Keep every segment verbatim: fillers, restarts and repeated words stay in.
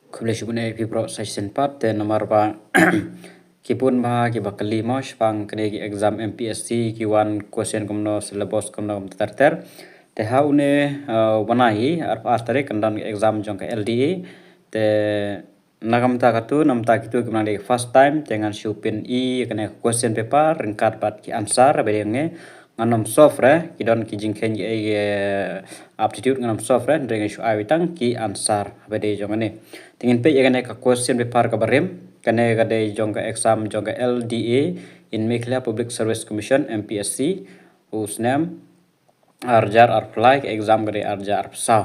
Khublei shibun ïa phi baroh sa shisien pat, te namar ba ki bun bha kiba kylli mo shaphang kine ki exam M P S C, ki wan question kumno, syllabus kumno, kumta ter ter. Te ha une, uh, u bnai hi, arphew ar tarik kan don ka exam jong ka L D A. Te na ka bynta katu, na ka bynta kitu kiba nang dei first time, te ngan shu pyni ïa kane ka question paper ryngkat bad ki answer ba dei nge. Ngan ym solve re, ki don ki jingkheiñ ki, eh, aptitude ngan ym solve re, hynrei ngan shu ai tang ki answer ba dei jong kane. Te ngin peit ïa kane ka question paper kaba rim, kane ka dei jong ka exam jong ka L D A, in Meghalaya Public Service Commission, M P S C, u snem ar hajar arphew lai, ka exam ka dei ar hajar arphew saw.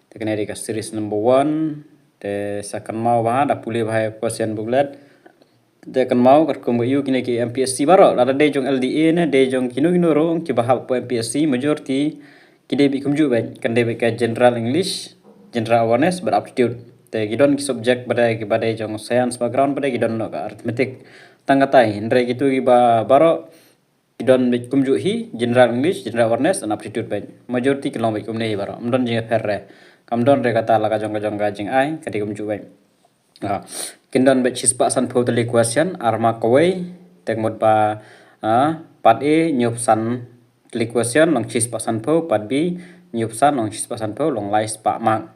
Te kane dei ka series number one. Te sa kynmaw bha, da pule bha ïa question booklet. Te kynmaw katkum ka ïoh kine ki M P S C baroh, lada dei jong L D A ne dei jong kino kino ruh kiba hap hapoh M P S C, majority ki dei beit kumjuh beit, kan dei beit ka general English, general awareness bad aptitude. Te ki don ki subject ba dei, kiba dei jong science background ba dei, ki don noh ka arithmetic. Tang katai, hynrei kitu kiba baroh ki don beit kumjuh hi, general English, general awareness and aptitude beit. Majority ki long beit kumne hi baroh. Ym don jingïapher re. Kam don re kata, la ka jong ka jong ka jingai ka dei kumjuh beit. Ah, kin don beit shispah sanphew tylli question, ar mark kawei, te ka mut ba, ah, part A hynñiewphew san tylli question, long shispah sanphew, part B hynñiewphew san, long shispah sanphew, long laispah mark.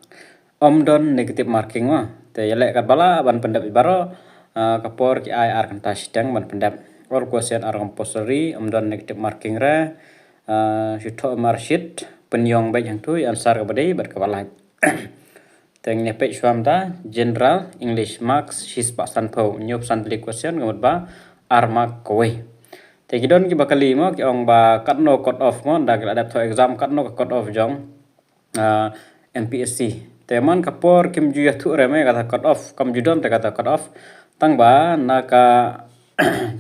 Ym don negative marking mo. Te ïaleh katba lah ban pyndep ïa baroh, ah, ka por ki ai ar kynta shiteng ban pyndep. All question are compulsory, ym don negative marking re. Ah, shu thoh mark sheet, pynïong beit hangtu ïa answer kaba dei bad kaba lait. Te ngin ïa peit shuwa mynta, general English, marks shispah sanphew, hynñiewphew san tylli question, ka mut ba ar mark kawei. Te ki don kiba kylli mo, ki ong ba katno cut off mo, da ki la dep thoh exam katno ka cut off jong, ah, M P S C. Te man ka por kim ju ïathuh re mo ïa kata cut off, kam ju don re kata cut off. Tang ba na ka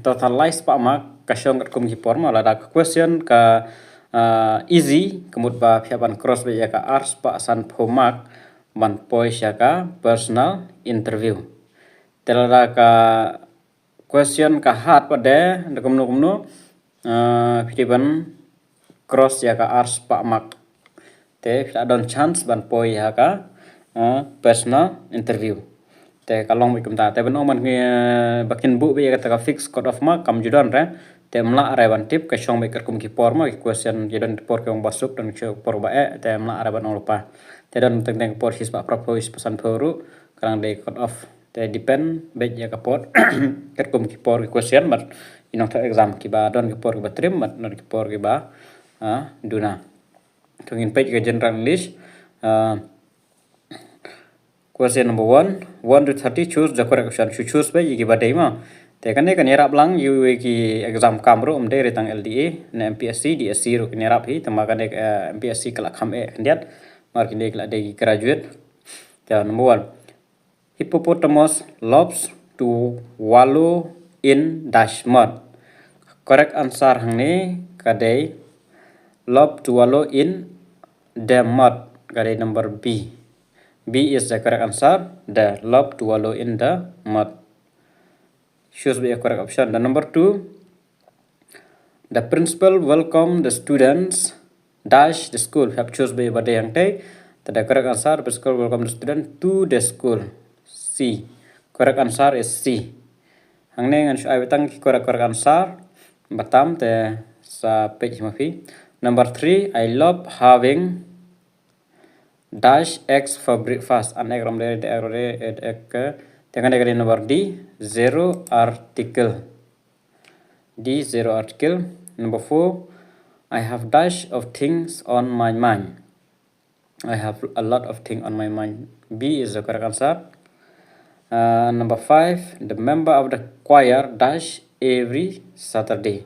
total laispah mark ka shong katkum ki por mo, lada ka question ka, ah, easy, ka mut ba phi hap ban cross beit ïa ka arspah sanphew mark ban poi sha ka personal interview. Te lada ka question ka hard pat de, da kumno kumno, ah, phi dei ban cross ïa ka arspah mark. Te phi la don chance ban poi ïa ka, ah, personal interview. Te ka long beit kumta. Te ban ong ban ngi, eh, ba kin buh beit ïa kata ka fixed cut off mark kam ju don re. Te ym lah re ban tip, ka shong beit katkum ki por mo, ki question, ki don ki por ki ong ba suk, don ki por ba eh, te ym lah re ban ong lypa. Te don teng teng ki por shispah phraphew, shispah sanphew ruh ka dang dei cut off. Te depend beit ïa ka por, katkum ki por ki question, bad ïa nongthoh exam kiba don ki por kiba trim, bad don ki por kiba, ah, duna. To ngin peit ka general English. Ah, question number one, one to thirty, choose the correct option. Shu choose beit ïa kiba dei mo. Te kane kan ïarap lang ïa ki exam kam ruh, ym dei re tang L D A, ne M P S C, D S C ruh kan ïarap hi, tangba kane, eh, M P S C ka la kham eh khyndiat, namar kine ki la dei ki graduate. Te number one. Hippopotamus loves to wallow in dash mud. Correct answer hangne ka dei love to wallow in the mud, ka dei number B. B is the correct answer, the love to wallow in the mud. Choose beit ïa ka correct option. The number two, the principal welcome the students dash the school. Phi hap choose beit ïa ba dei hangtei. Te the correct answer, the principal welcome the student to the school. C. Correct answer is C. Hangne ngan shu ai beit tang ki correct, correct answer ba tam, te sa peit ma phi. Number three, I love having dash eggs for breakfast. An egg ram de, de egg ram de, de egg ke. Te kan de ka dei number D, zero article. D, zero article. Number four, I have dash of things on my mind. I have a lot of things on my mind. B is the correct answer. Uh, number five, the member of the choir dash every Saturday.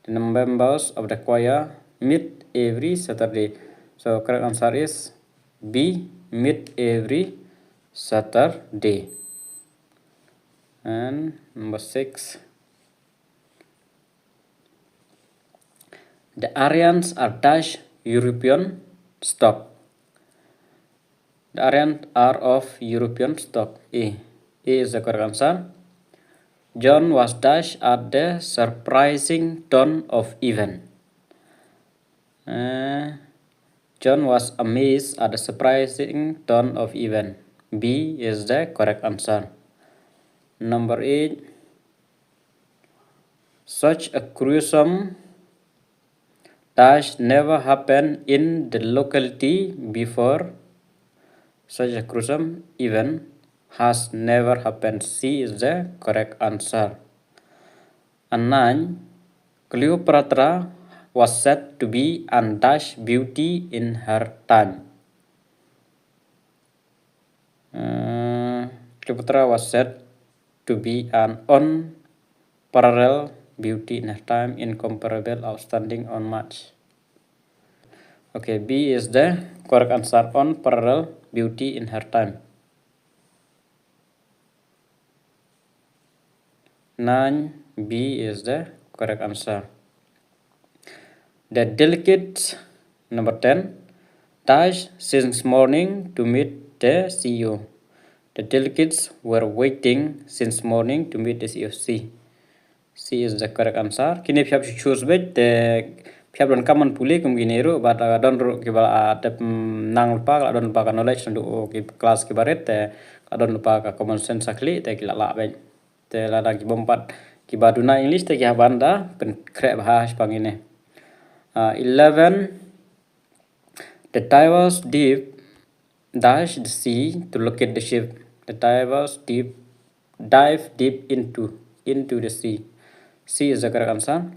The members of the choir meet every Saturday. So correct answer is B, meet every Saturday. And number six, the Aryans are dash European stock. The Aryans are of European stock. A. A is the correct answer. John was dash at the surprising turn of event. Uh, John was amazed at the surprising turn of event. B is the correct answer. Number eight. Such a gruesome dash never happened in the locality before. Such a gruesome event has never happened. C is the correct answer. And nine, Cleopatra was said to be an dash beauty in her time. Uh, Cleopatra was said to be an unparalleled beauty in her time, incomparable, outstanding, unmatched. Okay, B is the correct answer, unparalleled beauty in her time. Nine, B is the correct answer. The delegates, number ten, dash since morning to meet the C E O. The delegates were waiting since morning to meet the C E O. C. C is the correct answer. Kine phi hap shu choose beit, te phi hap donkam ban pule kum kine ruh, bad, uh, don ruh kiba, uh, dep, mm, nang lypa, ka don lypa ka knowledge naduh ki class kiba rit, te ka don lypa ka common sense ha khlieh, te ki lah lah beit. Te lada ki bym pat, kiba duna English te ki hap ban da pynkhreh bha shaphang ine. Uh, eleven, the divers deep dash the sea to locate the ship. The divers deep, dive deep into, into the sea. C is the correct answer.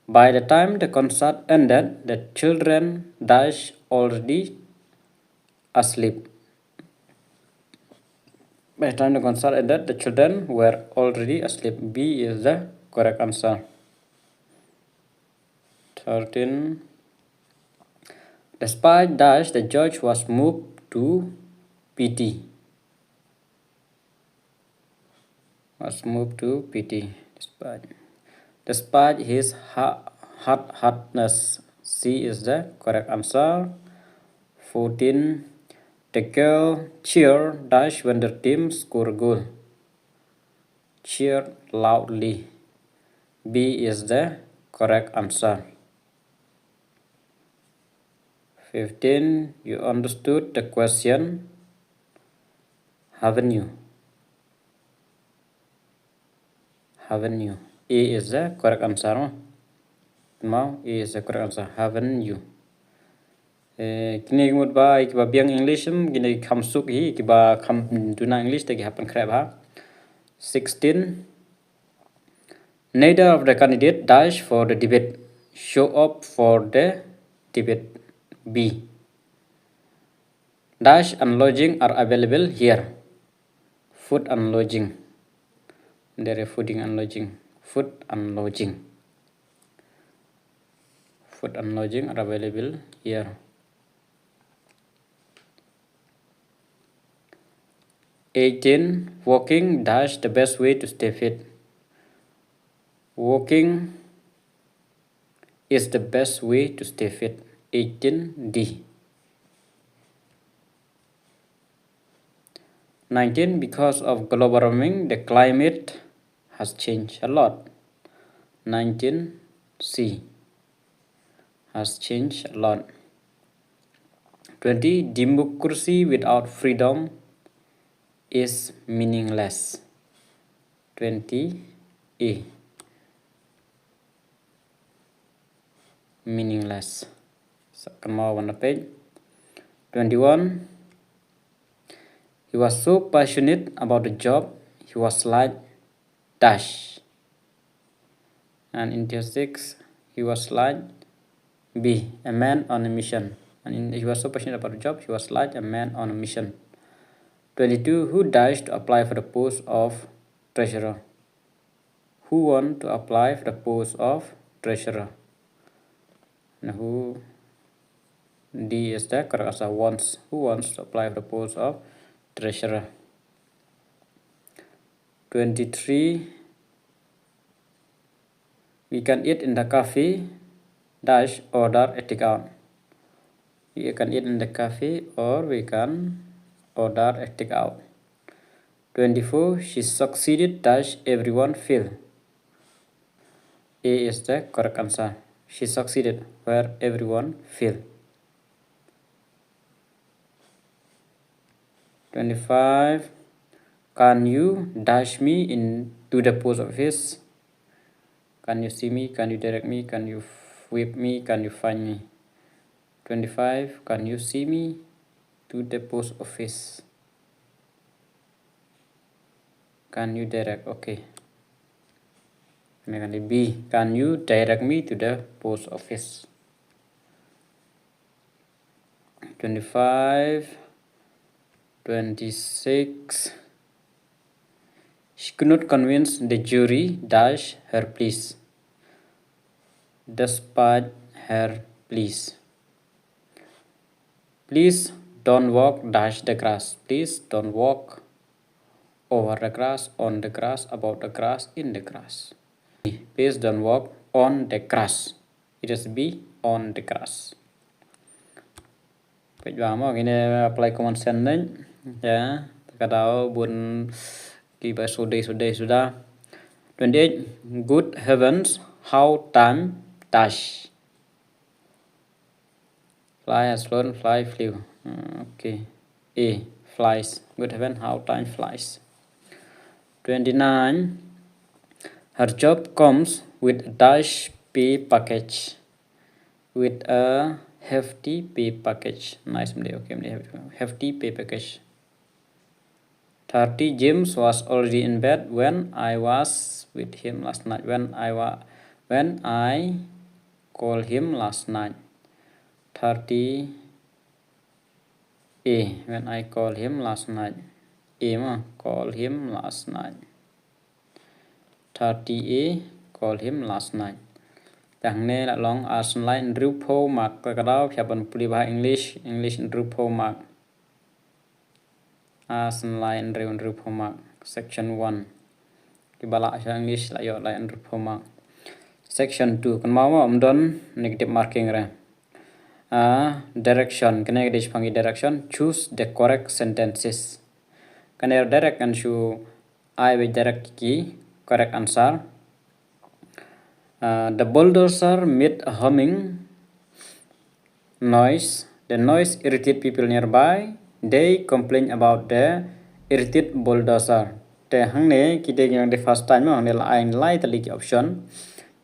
By the time the concert ended, the children dash already asleep. By the time the concert ended, the children were already asleep. B is the correct answer. Thirteen. Despite dash, the judge was moved to pity. Was moved to pity. Despite, despite his ha-, hard-heartedness. C is the correct answer. Fourteen. The girl cheered dash when the team scored a goal. Cheered loudly. B is the correct answer. Fifteen. You understood the question, haven't you? Haven't you? A is the correct answer, no? Now, A is the correct answer. Haven't you? Eh, kine ki mut ba, kiba biang English, em, kine ki kham suk hi, kiba kham duna English, te ki hap pynkhreh bha. Sixteen. Neither of the candidate dash for the debate. Show up for the debate. B. Dash and lodging are available here. Food and lodging. There is fooding and lodging. Food and lodging. Food and lodging are available here. Eighteen. Walking dash the best way to stay fit. Walking is the best way to stay fit. Eighteen D. Nineteen. Because of global warming, the climate has changed a lot. Nineteen C. Has changed a lot. Twenty. Democracy without freedom is meaningless. Twenty A. Meaningless. Sa kynmaw ban da peit. Twenty-one. He was so passionate about the job, he was like dash. And in tier six, he was like B, a man on a mission. And in, he was so passionate about the job, he was like a man on a mission. Twenty-two. Who dash to apply for the post of treasurer? Who want to apply for the post of treasurer? And who, D is the correct answer, wants. Who wants to apply for the post of treasurer? Twenty-three. We can eat in the cafe dash order a takeout. We can eat in the cafe or we can order a takeout. Twenty-four. She succeeded dash everyone failed. A is the correct answer. She succeeded where everyone failed. Twenty-five. Can you dash me in to the post office? Can you see me? Can you direct me? Can you whip me? Can you find me? Twenty-five. Can you see me to the post office? Can you direct? Okay. Can you direct me to the post office? Twenty-five, twenty-six. She could not convince the jury dash her pleas, despite her pleas. Please don't walk dash the grass. Please don't walk over the grass, on the grass, about the grass, in the grass. Please don't walk on the grass. It has to be on the grass. Peit ba mo, kine apply common sense ne. Ya, ka dei bun kiba sudai sudai suda. Twenty-eight. Good heavens, how time dash. Fly has flown, fly flew. Hmm, okay. A, flies. Good heaven, how time flies. Twenty-nine. Her job comes with a dash pay package. With a hefty pay package. Nice, mde, okay, mde, hefty pay package. Thirty. James was already in bed when I was with him last night. When I wa-, when I called him last night. Thirty. A, when I called him last night. A ma, call him last night. Thirty A, call him last night. Te hangne la long ar sien lai hynriewphew mark, ka dei phi hap ban pule ba English, English hynriewphew mark. Ar sien lai hynriew, hynriewphew mark. Section one. Kiba lah sha English la ïoh lai hynriewphew mark. Section two. Kynmaw mo, ym don negative marking re. Ah, direction. Kane ka dei shaphang ki direction. Choose the correct sentences. Kane direct ngan shu ai ba direct ki correct answer. Uh, the bulldozer made a humming noise. The noise irritated people nearby. They complained about the irritated bulldozer. Te hangne ki dei ki nang dei first time, hangne la ai lai tylli ki option.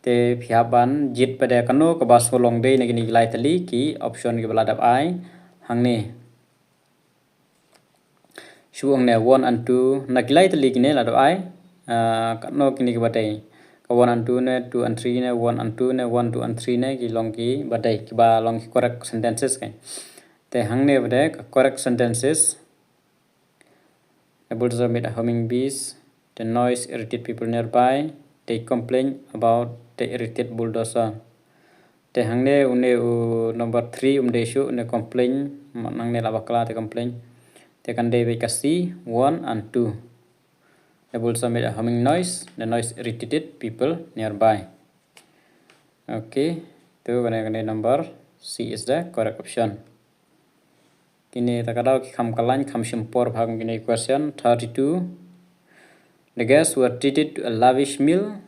Te phi hap ban jied pat de kano kaba shu long dei na kine ki lai tylli ki option kiba la dep ai hangne. Shu ong ne one and two, na ki lai tylli kine la dep ai, ah, kano kine kiba dei. Ka one and two ne, two and three ne, one and two ne, one, two and three ne, ki long kiba dei, kiba long ki correct sentences kein. Te hangne ba dei ka correct sentences. The bulldozer made a humming noise. The noise irritated people nearby. They complained about the irritated bulldozer. Te hangne une u number three um dei shuh, une complain, ma hangne la bakla te complain. Te kan dei beit ka C, one and two. The bulldozer made a humming noise. The noise irritated people nearby. Okay, to kane, kane number C is the correct option. Kine ta ka dei ki kham khlaiñ kham shim por bha kum kine question. Thirty-two. The guests were treated to a lavish meal.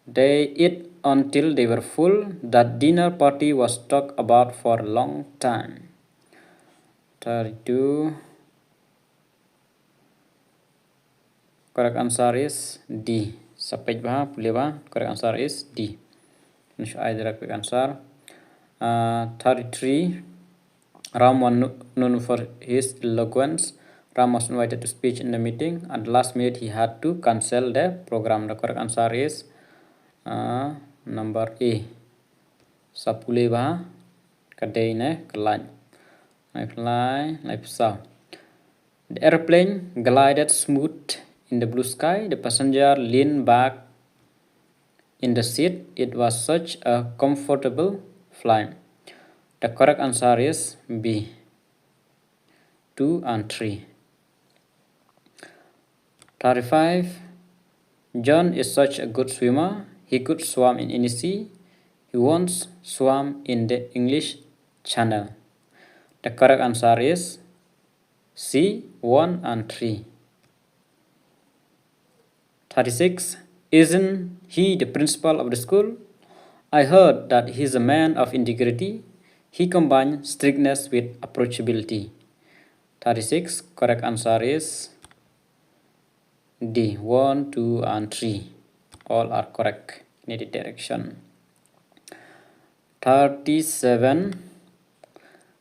They ate until they were full. That dinner party was talked about for a long time. Thirty-two. Correct answer is D. Sa peit bha, pule bha. Correct answer is D. Ngan shu ai direct correct answer. Uh, thirty-three. Ram was kno-, known for his eloquence. Ram was invited to speech in the meeting. At the last minute, he had to cancel the program. The correct answer is, uh, number A. Sa pule bha, ka dei ne khlaiñ. Lai khlaiñ, lai phew saw. The airplane glided smooth in the blue sky. The passenger leaned back in the seat. It was such a comfortable flight. The correct answer is B. Two and three. Thirty-five. John is such a good swimmer. He could swim in any sea. He once swam in the English Channel. The correct answer is C, one and three. Thirty-six. Isn't he the principal of the school? I heard that he's a man of integrity. He combines strictness with approachability. Thirty-six, correct answer is D, one, two, and three. All are correct. Need direction. Thirty-seven,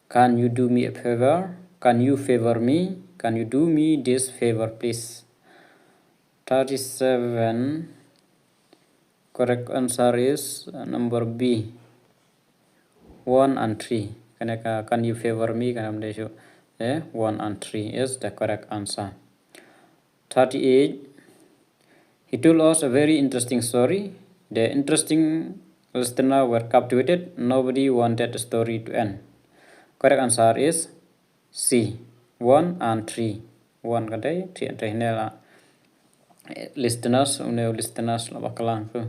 can you do me a favor? Can you favor me? Can you do me this favor, please? Thirty-seven, correct answer is, uh, number B, one and three. Kane ka, can you favor me? Kan am dei shu. Eh, one and three is the correct answer. Thirty-eight, he told us a very interesting story. The interesting listener were captivated. Nobody wanted the story to end. Correct answer is C, one and three. One ka dei, three ka dei, ne la. Eh, listeners, une u listeners la bakla tu.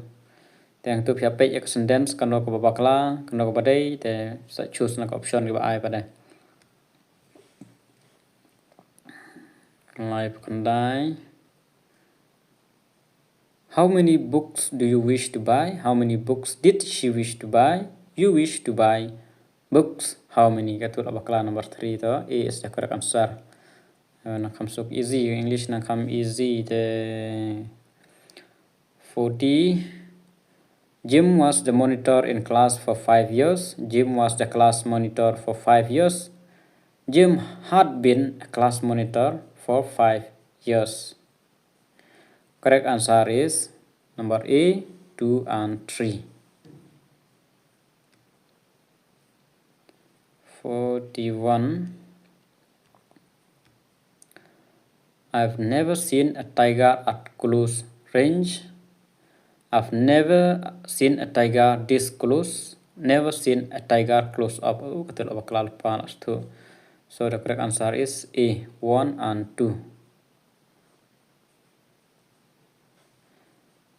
Te hangtu phi ïa peit ïa ka sentence, kano kaba bakla, kano kaba dei, te sa choose na ka option kaba ai pat de. Lai ba khyndai. How many books do you wish to buy? How many books did she wish to buy? You wish to buy books. How many? Katu la bakla number three to. A is the correct answer. Uh, nang kham suk easy, English nang kham easy te. Forty. Jim was the monitor in class for five years. Jim was the class monitor for five years. Jim had been a class monitor for five years. Correct answer is number A, two and three. Forty-one. I've never seen a tiger at close range. I've never seen a tiger this close. Never seen a tiger close up. Oh, katu la bakla lypa la sdang. So the correct answer is A, one and two.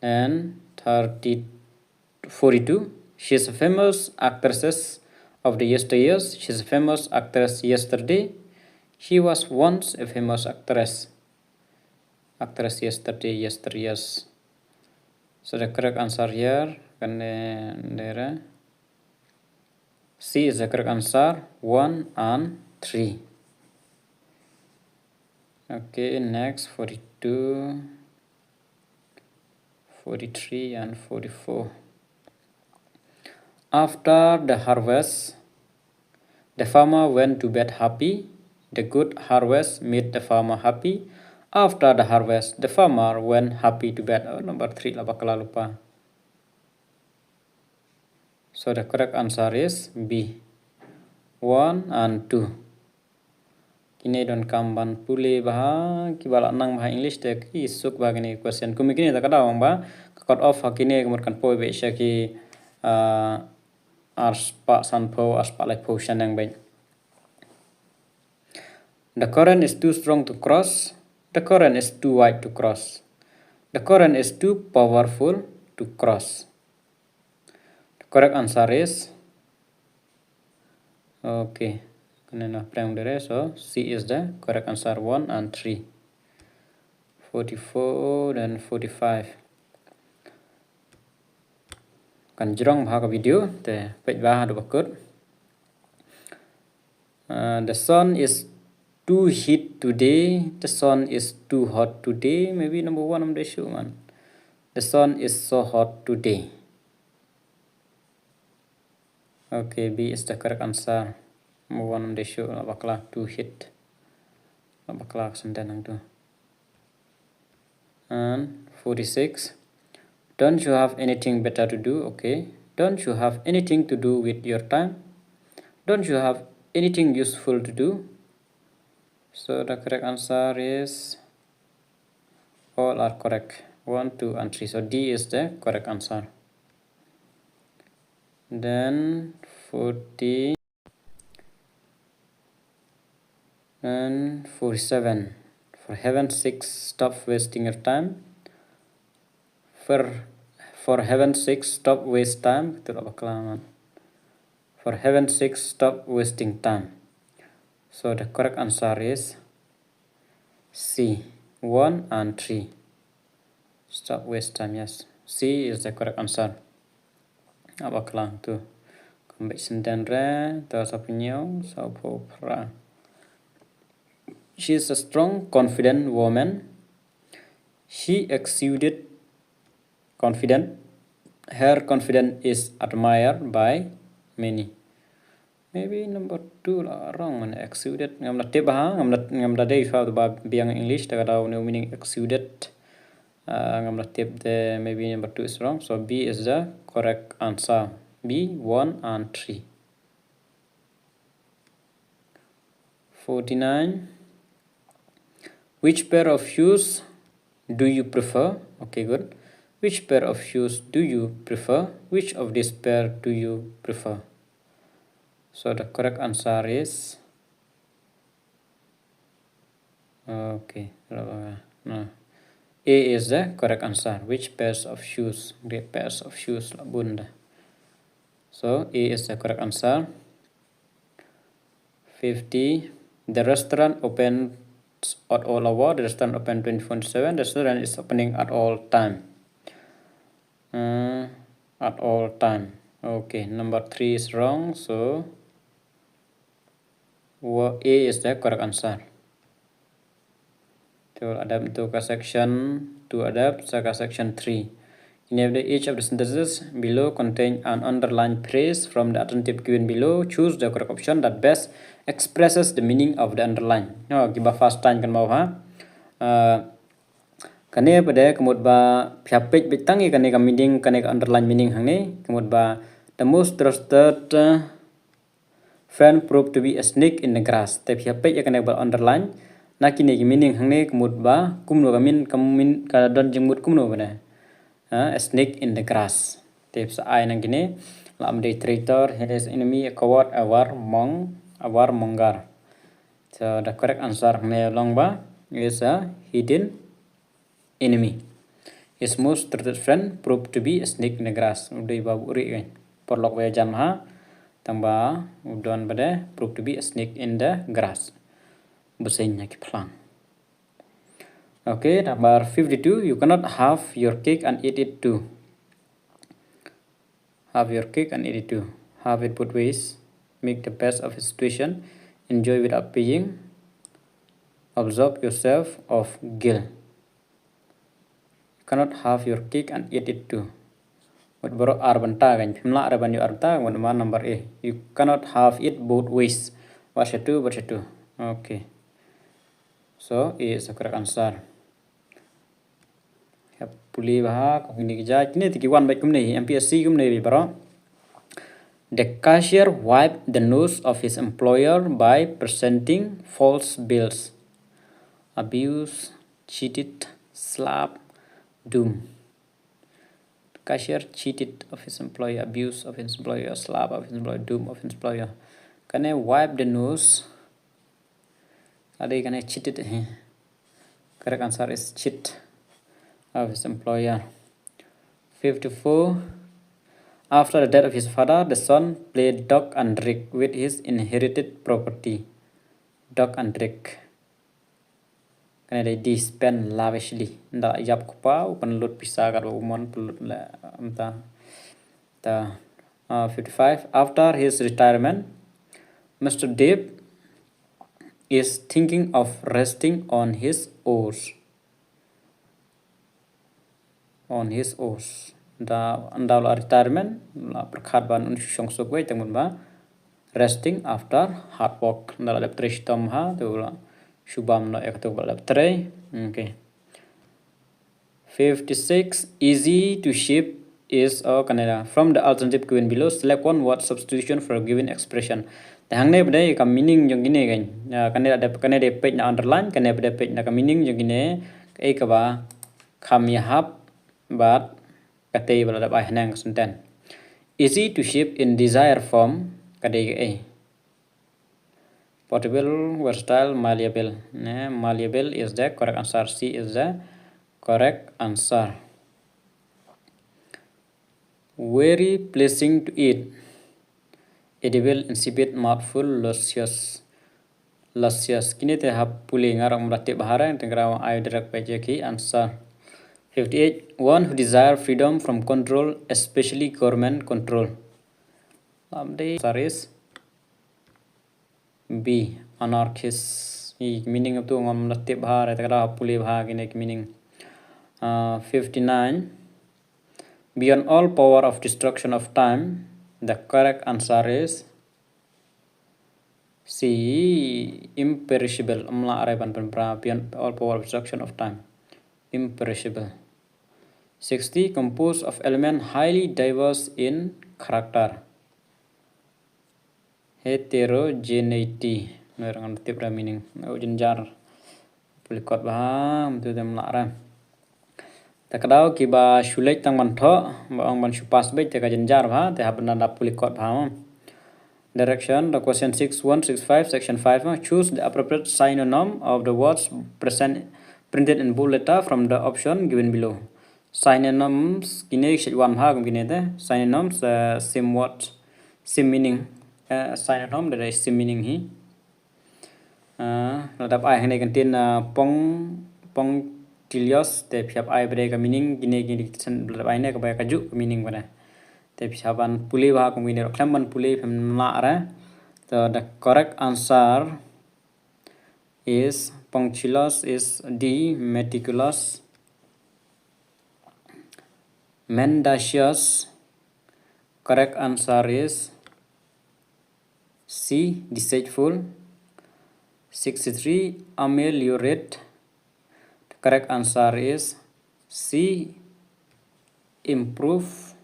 And thirty, forty-two. She's a famous actress of the yesteryears. She's a famous actress yesterday. She was once a famous actress. Actress yesterday, yesteryears. So the correct answer here, kane dera. C is the correct answer, one and three. Okay, next, forty-two, forty-three and forty-four. After the harvest, the farmer went to bed happy. The good harvest made the farmer happy. After the harvest, the farmer went happy to bed. Oh, number three la bakla lypa. So the correct answer is B, one and two. Kine donkam ban pule bha, kiba la nang bha English te ki suk bha kine question. Kum kine te ka daw ba ka cut off ha kine ka mut kan poi beit sha ki, ah, arspah sanphew, arspah laiphew shaneng beit. The current is too strong to cross. The current is too wide to cross. The current is too powerful to cross. The correct answer is, okay, kane na prang dere, so C is the correct answer, one and three. Forty-four, then forty-five. Kan jrong bha ka video, te peit bha haduh ba kut. Uh, the sun is too heat today. The sun is too hot today. Maybe number one, number two, man. The sun is so hot today. Okay, B is the correct answer. Number one, number two, la bakla too heat. La bakla ka sentence hangtu. And forty-six. Don't you have anything better to do? Okay. Don't you have anything to do with your time? Don't you have anything useful to do? So the correct answer is all are correct. One, two, and three. So D is the correct answer. Then forty. And forty-seven. For heaven's sake, stop wasting your time. For, for heaven's sake, stop waste time. Katu la bakla, man. For heaven's sake, stop wasting time. So the correct answer is C, one and three. Stop waste time, yes. C is the correct answer. Aba klang tu. Kambek senden re, ta sapinyo, sapo pra. She is a strong, confident woman. She exuded confident. Her confidence is admired by many. Maybe number two la wrong, mane exuded. Ngam la tip ha, ngam la, ngam la dei shuwa ba biang English, ta ka daw ne meaning exuded. Ah, ngam la tip de, maybe number two is wrong. So B is the correct answer. B, one and three. Forty-nine. Which pair of shoes do you prefer? Okay, good. Which pair of shoes do you prefer? Which of this pair do you prefer? So the correct answer is, okay, no. A is the correct answer. Which pairs of shoes? Great pairs of shoes la bun da. So A is the correct answer. Fifty. The restaurant opens at all hour. The restaurant open twenty-four into seven. The restaurant is opening at all time. Uh, at all time. Okay, number three is wrong. So wa-, A is the correct answer. To adapt to ka section, to adapt sa ka section three. Kine ba dei, each of the sentences below contain an underlined phrase. From the alternative given below, choose the correct option that best expresses the meaning of the underline. No, kiba first time kan mau ha. Uh, kane ba dei ka mut ba phi hap peit beit tang ïa kane ka meaning, kane ka underline meaning hangne. Ka mut ba the most trusted, uh, friend proved to be a snake in the grass. Te phi hap peit ïa kane ba underline. Na kine ki meaning hangne ka mut ba kumno ka mean, ka mean, ka don jingmut kumno ba ne. Ha, a snake in the grass. Te sa ai nang kine, la am dei traitor, his enemy, a coward, a warmong-, a warmonger. So the correct answer hangne long ba is a hidden enemy. His most trusted friend proved to be a snake in the grass. U dei ba u ri kan. Paralok ba ïajan ha. Tang ba u don ba dei proved to be a snake in the grass. Ba seng na ki phlang. Okay, number fifty-two. You cannot have your cake and eat it too. Have your cake and eat it too. Have it both ways. Make the best of a situation. Enjoy without paying. Absolve yourself of guilt. You cannot have your cake and eat it too. Wat baroh ar bynta kan, phim lah re ban ïoh ar bynta, wat ma number A. You cannot have it both ways. Wat sha tu, wat sha tu. Okay. So, A is the correct answer. Hap pule bha, kine ki jait, kine te ki wan beit kumne, M P S C kumne beit baroh. The cashier wiped the nose of his employer by presenting false bills. Abuse, cheated, slap, doom. Cashier cheated of his employer, abuse of his employer, slap of his employer, doom of his employer. Kane wipe the nose. Ade kane cheated hi. Correct answer is cheat of his employer. Fifty-four. After the death of his father, the son played drug and drink with his inherited property. Drug and drink. Kane dei D, spend lavishly. Nda ïap kpa u pynlut pisa kat ba u mon pynlut la mynta. Ta, uh, fifty-five. After his retirement, Mister Deep is thinking of resting on his oars. On his oars. Da, nda la retirement, la pyrkhat ban un shu shong suk wei tang ba resting after hard work. Nda la dep trei shitom ha, te la shu bam noh ïa katu ba la dep trei. Okay. Fifty-six, easy to ship is, oh, kane da. From the alternative given below, select one word substitution for a given expression. Te hangne ba dei ka meaning jong kine kan. Ya, kane da, kane dei peit na underline, kane ba dei peit na ka meaning jong kine, kaei kaba kham ïahap bad katei ba la dep ai haneng ka sentence. Easy to shape in desired form, ka dei kaei? Portable, versatile, malleable. Ne, malleable is the correct answer. C is the correct answer. Very pleasing to eat. Edible, insipid, mouthful, luscious. Luscious. Kine te hap pule, nga ruh ngam da tip bha re, te nga ruh ai direct peit ïa ki answer. Fifty-eight. One who desire freedom from control, especially government control. Lam dei answer is B, anarchist. Ki meaning tu ngam lah tip bha, te ka daw pule bha kine ki meaning. Uh, fifty-nine. Beyond all power of destruction of time, the correct answer is C, imperishable. Ym lah re ban pynpra, beyond all power of destruction of time. Imperishable. Sixty, composed of element highly diverse in character. Heterogeneity. Ngar ngan tip ra meaning. Ngan jynjar. Pule kot bha, mynta te ym lah re. Te ka daw kiba shu leit tang ban thoh, ba ong ban shu pass beit te ka jynjar bha, te hap ban da pule kot bha mo. Direction, the question six one six five, section five mo. Choose the appropriate synonym of the words present, printed in bold letter from the option given below. Synonyms, kine ki shu wan bha kum kine te. Synonyms, uh, same word, same meaning. Uh, synonym, da dei same meaning hi. Ah, la dep ai hangne ka ktien, ah, pong, punctilios, te phi hap ai bad ka meaning, kine, kine, la dep ai ne ka ba ka juh ka meaning bad. Te phi hap ban pule bha kum kine, khlem ban pule phim lah re. So the correct answer is, punctilios is D, meticulous. Mendacious. Correct answer is C, deceitful. Sixty-three, ameliorate. The correct answer is C, improve.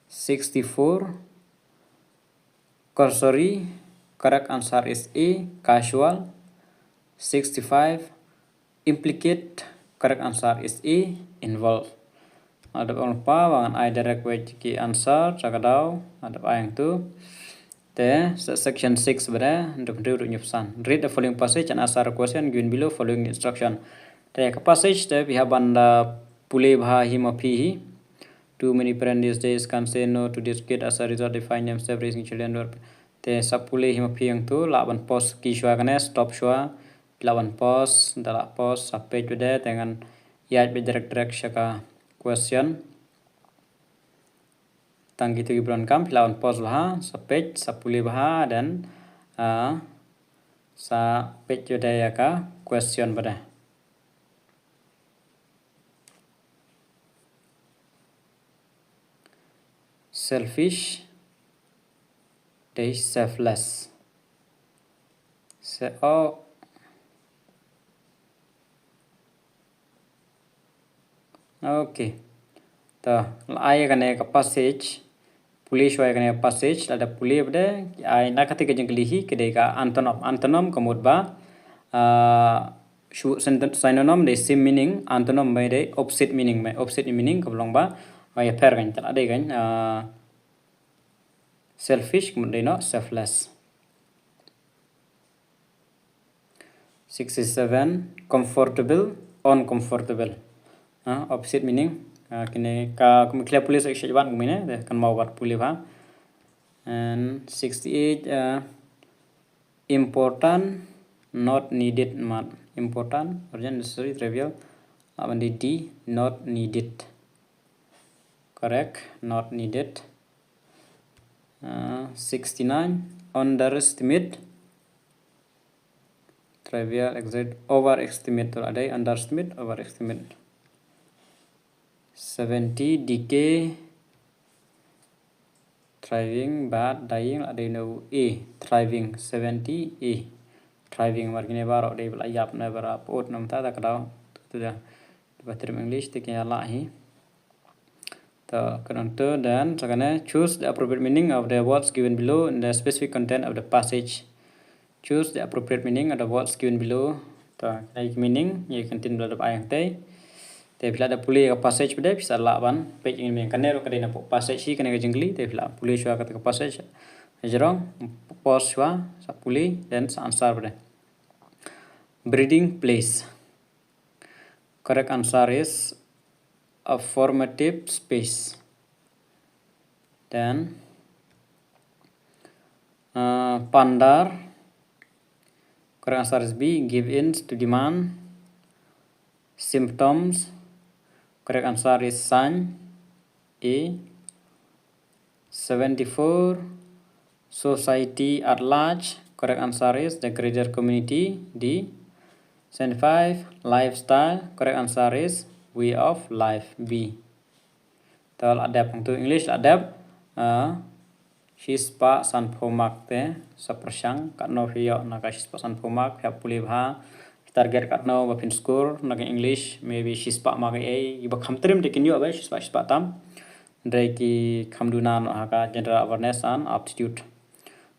Sixty-four, cursory. Correct answer is A, casual. Sixty-five, implicate. Correct answer is A, involve. Adep ong pa, ba ngan ai direct wei ki answer, sa ka daw, adep ai hangtu. Te, se-, section six bad, dep hynriew dep hynñiew phew san. Read the following passage and answer the question given below following the instruction. Te, ka passage te, phi hap ban da pule bha hi ma phi hi. Too many parents these days can say no to this kid, as a result they find themselves raising children who are, te sa pule hi ma phi hangtu, lah ban pause ki shuwa kane, stop shuwa, lah ban pause, da lah pause, sa peit bad, te ngan ïaid beit direct direct sha ka question. Tang kitu ki bun kam, phi lah ban pause bha, sa peit, sa pule bha, then, ah, sa peit bad ïa ka question bad. Selfish, dei selfless. Se-, oh. Okay. To, la ai kane ka passage. Pule shuwa kane ka passage, lada pule bad, ai na kata ka jingkylli hi, ka dei ka antonym. Antonym ka mut ba, ah, shu-, syn-, synonym dei same meaning, antonym ba dei opposite meaning, ba opposite meaning ka long ba, ba ïapher kan, te la dei kan, ah, selfish, ka mut dei noh, selfless. Sixty-seven, comfortable, uncomfortable. Ah, opposite meaning. Ah, kine ka, kum khlem pule sa shu wan kum kine, te kan maw wat pule bha. And sixty-eight, ah, important, not needed, mat. Important, urgent, necessary, trivial. Lah ban dei D, not needed. Correct, not needed. Uh, sixty-nine, underestimate. Trivial, exaggerate, overestimate, to la dei underestimate, overestimate. Seventy, decay. Thriving, bad, dying, la dei na u A. Thriving, seventy, A. Thriving, mar kine baroh dei ba la ïap ne ba la pyut, namar ta ka daw. Tu da. Ba term English te kine lah hi. To, kane to, then, sa kane, choose the appropriate meaning of the words given below in the specific content of the passage. Choose the appropriate meaning of the words given below. To, kane ki meaning, ïa ki ktien ba la dep ai hangtei. Te phi lah da pule ka passage bad phi sa lah ban peit ïa ki meaning. Kane ruh ka dei na passage hi, kane ka jingkylli, te phi lah pule shuwa kata ka passage. Hajrong, pause shuwa, sa pule, then sa answer bad. Breeding place. Correct answer is affirmative space. Then, uh, pandar. Correct answer is B, give in to demand. Symptoms. Correct answer is sign, A. Seventy-four, society at large. Correct answer is the greater community, D. Seventy-five, lifestyle. Correct answer is way of life, B. Te la dep hangtu English la dep, ah, shispah sanphew mark te sa pyrshang, katno phi ïoh na ka shispah sanphew mark, phi hap pule bha, target katno ba phin score na ka English, maybe shispah mark ei, ba kham trim te kin ïoh ba shispah, shispah tam. Hynrei ki kham duna noh ha ka general awareness and aptitude.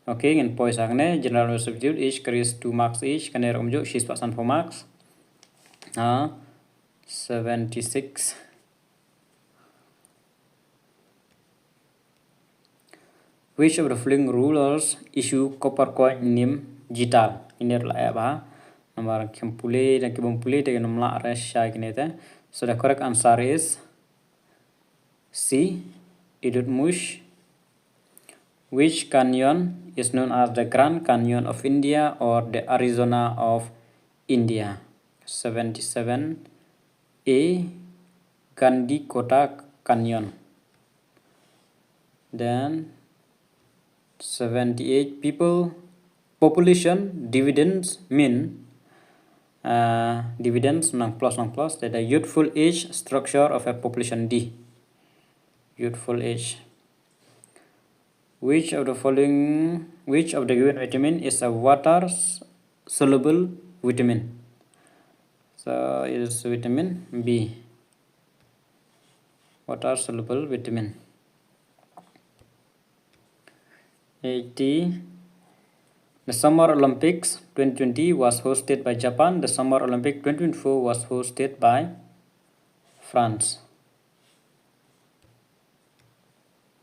Okay, ngin poi sa kane, general awareness aptitude, each carries two marks each, kane ruh kumjuh shispah sanphew marks. Ha, seventy-six. Which of the following rulers issue copper coin named Jital? Ine la eh bha. Namar kim pule, da ki bym pule, da ki nym lah re shai kine te. So the correct answer is C, Iltutmish. Which canyon is known as the Grand Canyon of India or the Arizona of India? Seventy-seven A, Gandikota Canyon. Then seventy-eight, people population dividends mean, uh, dividends nang plus, nang plus, the, the youthful age structure of a population, D. Youthful age. Which of the following, which of the given vitamin is a water s-, soluble vitamin? So it is vitamin B. Water soluble vitamin. Eighty. The Summer Olympics twenty twenty was hosted by Japan. The Summer Olympic twenty twenty-four was hosted by France.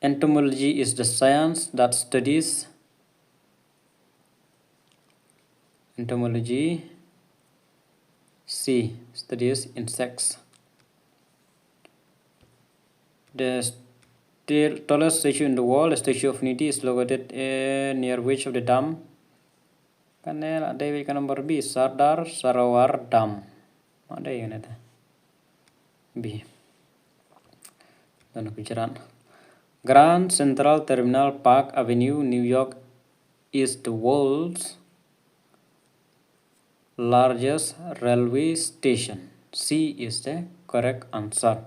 Entomology is the science that studies, entomology, C, studies insects. The st-, tallest statue in the world, the Statue of Unity, is located, eh, near which of the dam? Kane la dei ka number B, Sardar Sarovar Dam. Ma dei kane te. B. Don Gujarat. Grand Central Terminal, Park Avenue, New York is the world's largest railway station. C is the correct answer.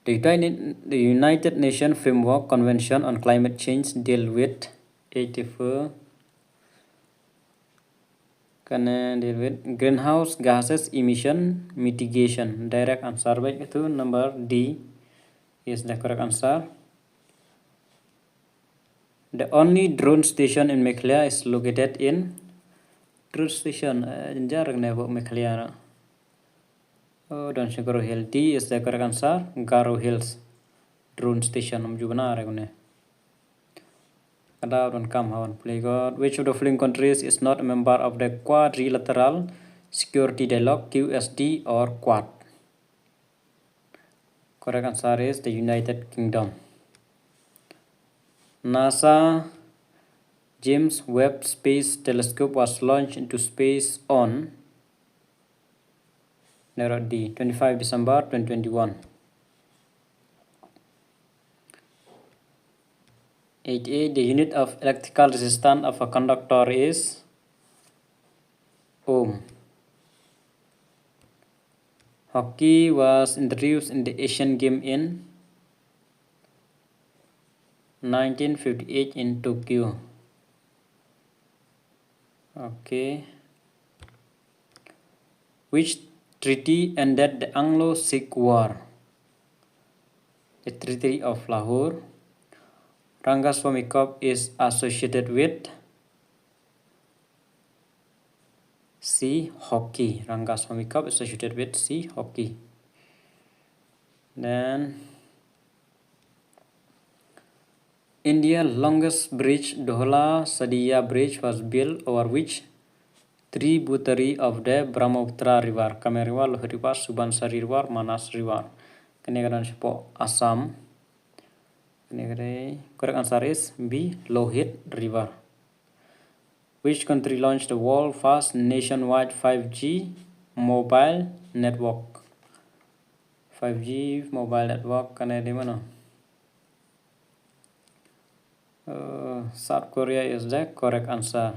The United, the United Nations Framework Convention on Climate Change deal with eighty-four. Kane deal with greenhouse gases emission mitigation. Direct answer beit katu number D is the correct answer. The only drone station in Meghalaya is located in, drone station, eh, jynjar ne ba Meghalaya na. Oh, don sha Garo Hill. D is the correct answer. Garo Hills. Drone station, ym ju bna re kane. Kada don kam hawan playground. Which of the following countries is not a member of the Quadrilateral Security Dialogue, Q S D or Quad? Correct answer is the United Kingdom. NASA James Webb Space Telescope was launched into space on, narrow D, twenty-five December twenty twenty-one. Eighty-eight, the unit of electrical resistance of a conductor is ohm. Hockey was introduced in the Asian Game in nineteen fifty-eight in Tokyo. Okay. Which treaty ended the Anglo-Sikh War? The Treaty of Lahore. Rangaswamy Cup is associated with C, hockey. Rangaswamy Cup associated with C, hockey. Then India longest bridge, Dhola Sadiya Bridge, was built over which tributary of the Brahmaputra River? Kameng River, Lohit River, Subansiri River, Manas River. Kane ka don shapoh Assam. Kane ka dei, correct answer is B, Lohit River. Which country launched the world first nationwide five G mobile network? Five G mobile network kane dei mano? Uh, South Korea is the correct answer.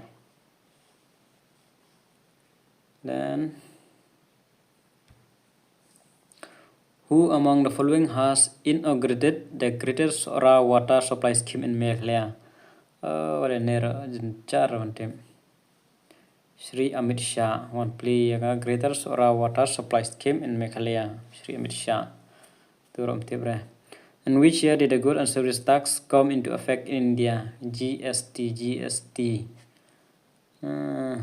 Then, who among the following has inaugurated the Greater Sohra Water Supply Scheme in Meghalaya? Uh, what a nero, jar, Shri Amit Shah, wan plie ïa ka Greater Sohra Water Supply Scheme in Meghalaya. Shri Amit Shah. Turom tibre. In which year did the Goods and Services Tax come into effect in India? G S T, G S T. Uh,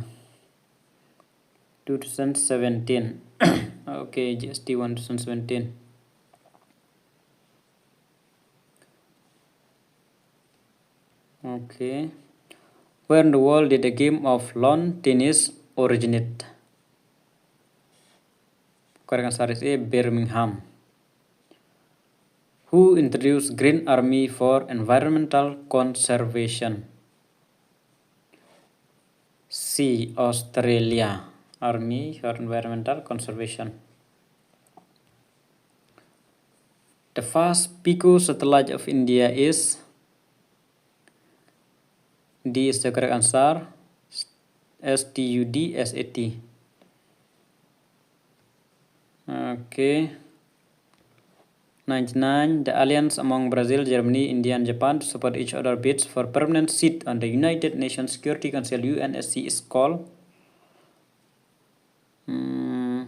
two thousand seventeen. Okay, G S T one, two thousand seventeen. Okay. Where in the world did the game of lawn tennis originate? Correct answer is A, Birmingham. Who introduced Green Army for environmental conservation? C, Australia. Army for environmental conservation. The first pico satellite of India is, D is the correct answer. S T U D S A T. Okay. Ninety-nine. The alliance among Brazil, Germany, India, and Japan to support each other bids for permanent seat on the United Nations Security Council, U N S C, is called. Hmm.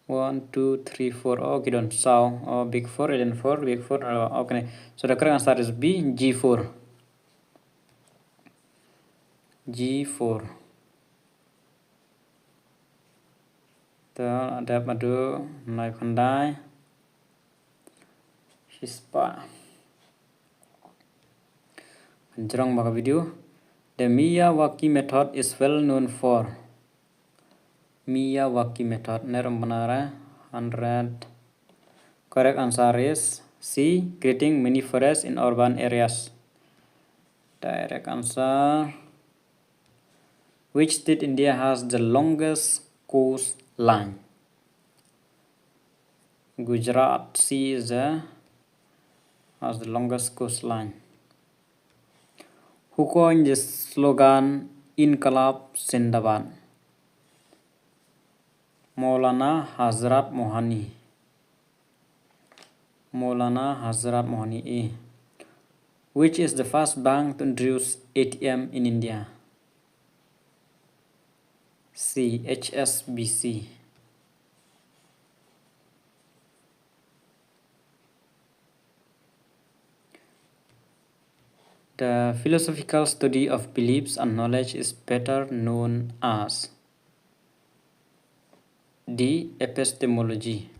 One, two, three, four. Oh, ki don saw. Oh, big four, alien four, big four. Oh, okay. So the correct answer is B, G four. G four. Te la dep haduh lai khyndai. Shispah. Kan jrong bad ka video. The Miyawaki method is well known for. Miyawaki method. Ner em bana re. Hundred. Correct answer is C, creating mini forest in urban areas. Direct answer. Which state India has the longest coastline? Gujarat, C is the, has the longest coastline. Who coined the slogan Inqilab Zindabad? Maulana Hazrat Mohani. Maulana Hazrat Mohani. A. Which is the first bank to introduce A T M in India? C, H S B C. The philosophical study of beliefs and knowledge is better known as D, epistemology.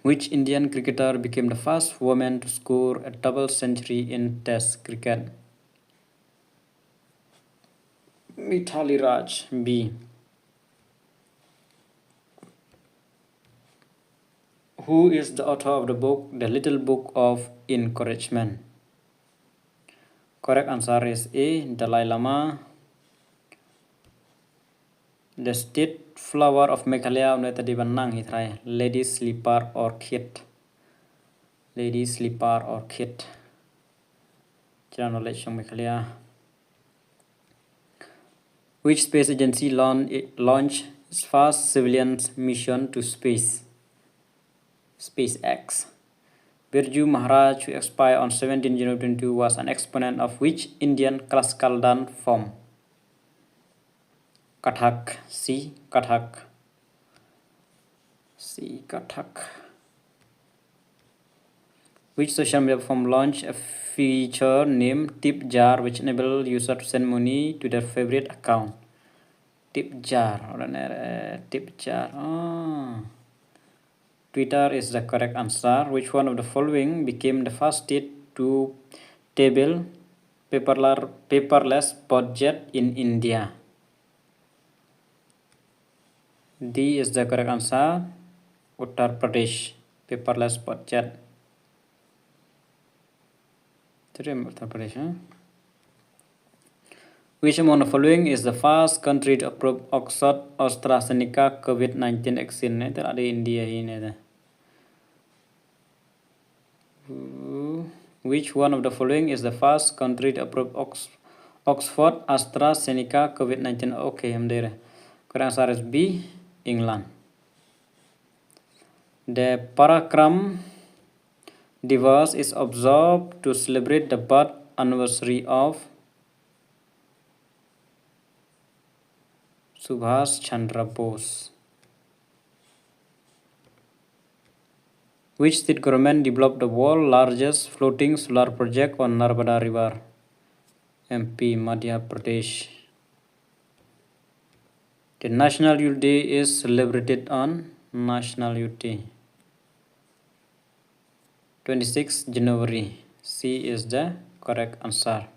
Which Indian cricketer became the first woman to score a double century in Test cricket? Mithali Raj, B. Who is the author of the book The Little Book of Encouragement? Correct answer is A, Dalai Lama. The state flower of Meghalaya, une ta dei ban nang hi trai, lady slipper orchid. Lady slipper orchid. General knowledge jong Meghalaya. Which space agency launch, launched its first civilian mission to space? SpaceX. Birju Maharaj, who expired on seventeenth January twenty-two, was an exponent of which Indian classical dance form? Kathak. C, Kathak. C, Kathak. Which social media platform launched a feature named Tip Jar, which enabled users to send money to their favorite account? Tip Jar, or an, uh, Tip Jar. Ah. Twitter is the correct answer. Which one of the following became the first state to table paperlar-, paperless budget in India? D is the correct answer. Uttar Pradesh, paperless budget. Trim Uttar Pradesh, huh? Which among the following is the first country to approve Oxford AstraZeneca COVID nineteen vaccine? Ne, te la dei India hi ne te. Which one of the following is the first country to approve Ox Oxford AstraZeneca COVID nineteen? Okay, em dei re. Correct answer is B, England. The Parakram Diwas is observed to celebrate the birth anniversary of Subhas Chandra Bose. Which state government developed the world largest floating solar project on Narmada River? M P, Madhya Pradesh. The National Youth Day is celebrated on National Youth Day, twenty-sixth January. C is the correct answer.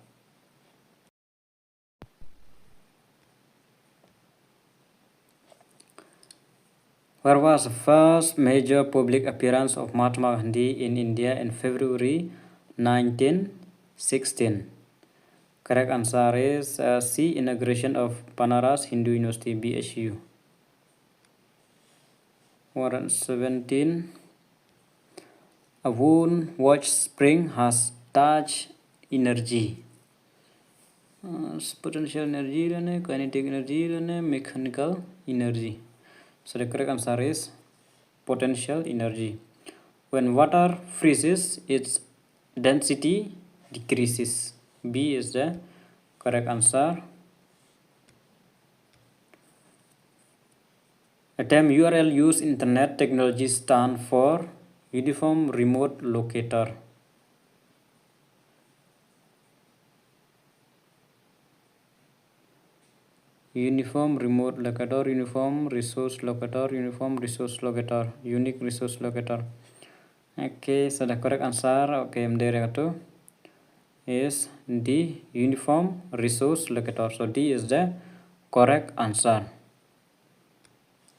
Where was the first major public appearance of Mahatma Gandhi in India in February nineteen sixteen? Correct answer is, uh, C, inauguration of Banaras Hindu University, B H U. One hundred seventeen. A wound washed spring has touch energy. Uh, potential energy lane, kinetic energy lane, mechanical energy. So the correct answer is potential energy. When water freezes, its density decreases. B is the correct answer. The term U R L used in internet technology stand for Uniform Remote Locator. Uniform Remote Locator, Uniform Resource Locator, Uniform Resource Locator, Unique Resource Locator. Okay, so the correct answer, okay, em dei re katu, is D, Uniform Resource Locator. So D is the correct answer.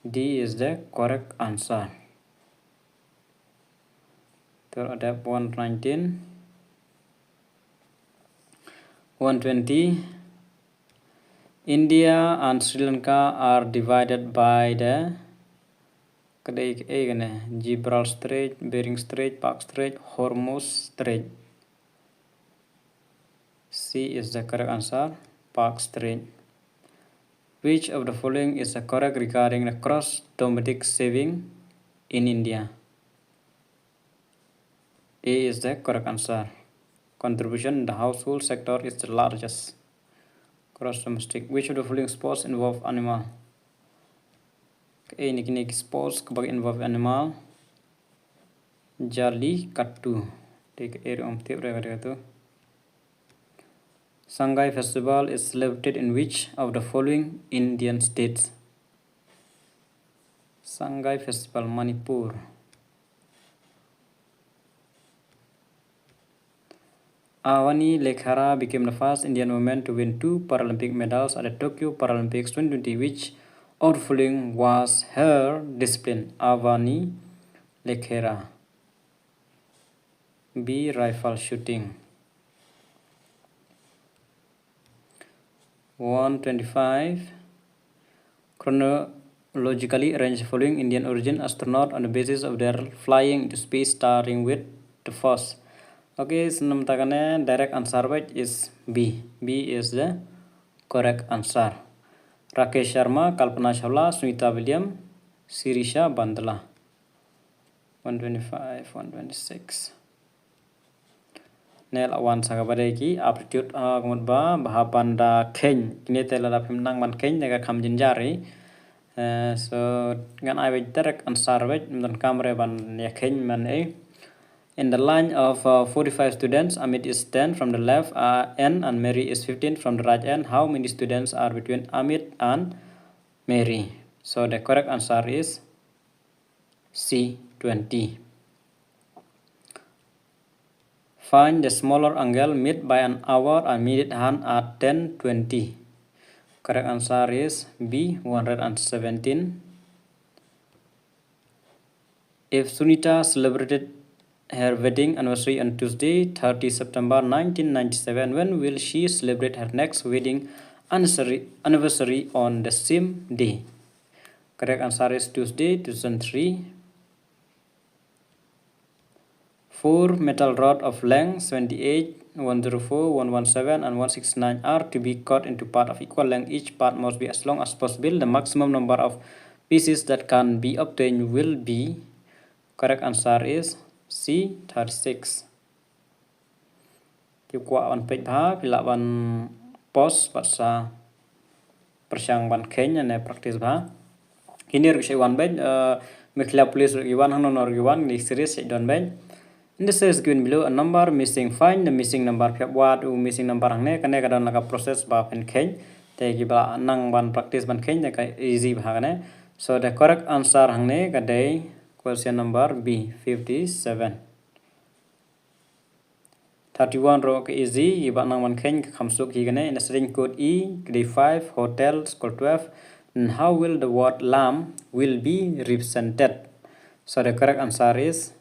D is the correct answer. Ter adep one nineteen. One twenty. India and Sri Lanka are divided by the, ka dei, eh, kane, Gibraltar Strait, Bering Strait, Park Strait, Hormuz Strait. C is the correct answer, Park Strait. Which of the following is the correct regarding the gross domestic saving in India? A is the correct answer. Contribution in the household sector is the largest. Gross domestic. Which of the following sports involve animal? Kaei na kine ki sports kiba involve animal? Jallikattu. Te kaei ruh ym tip re katu. Sangai Festival is celebrated in which of the following Indian states? Sangai Festival, Manipur. Avani Lekhara became the first Indian woman to win two Paralympic medals at the Tokyo Paralympics twenty twenty. Which of the following was her discipline? Avani Lekhara. B, rifle shooting. One twenty-five. Chronologically arrange the following Indian origin astronaut on the basis of their flying into space starring with the first. Okay, so namta kane direct answer beit is B. B is the correct answer. Rakesh Sharma, Kalpana Chawla, Sunita William, Sirisha Bandla. One twenty-five, one twenty-six. Ne la wan sa kaba dei ki aptitude, ah, ka mut ba, ba hap ban da kheiñ. Kine te lada phim nang ban kheiñ, te ka kham jynjar hi. Eh, so, ngan ai beit direct answer beit, ym donkam re ban ïa kheiñ ban ei. In the line of, uh, forty-five students, Amit is ten from the left, uh, end, and Mary is fifteen from the right end. How many students are between Amit and Mary? So the correct answer is C, twenty. Find the smaller angle made by an hour and minute hand at ten twenty. Correct answer is B, one hundred seventeen. If Sunita celebrated her wedding anniversary on Tuesday, thirty September nineteen ninety-seven, when will she celebrate her next wedding anniversary, anniversary on the same day? Correct answer is Tuesday, two thousand three. Four metal rod of length seventy-eight, one zero four, one one seven, and one sixty-nine are to be cut into part of equal length. Each part must be as long as possible. The maximum number of pieces that can be obtained will be. Correct answer is C, thirty-six. Ki kwah ban peit bha, phi lah ban pause bad sa pyrshang ban kheiñ ne practice bha. Kine ruh ki wan beit, eh, Meghalaya Police ruh ki wan, hangno hangno ruh ki wan, kine series ki don beit. In the series given below, a number missing, find the missing number. Phi hap wad u missing number hangne, kane ka don la ka process ba phin kheiñ. Te kiba nang ban practice ban kheiñ te ka easy bha kane. So the correct answer hangne ka dei question number B, fifty-seven. Thirty-one ruh ka easy, kiba nang ban kheiñ ka kham suk hi kane. In a string code E, ka dei five, hotel, school twelve. And how will the word lamb will be represented? So the correct answer is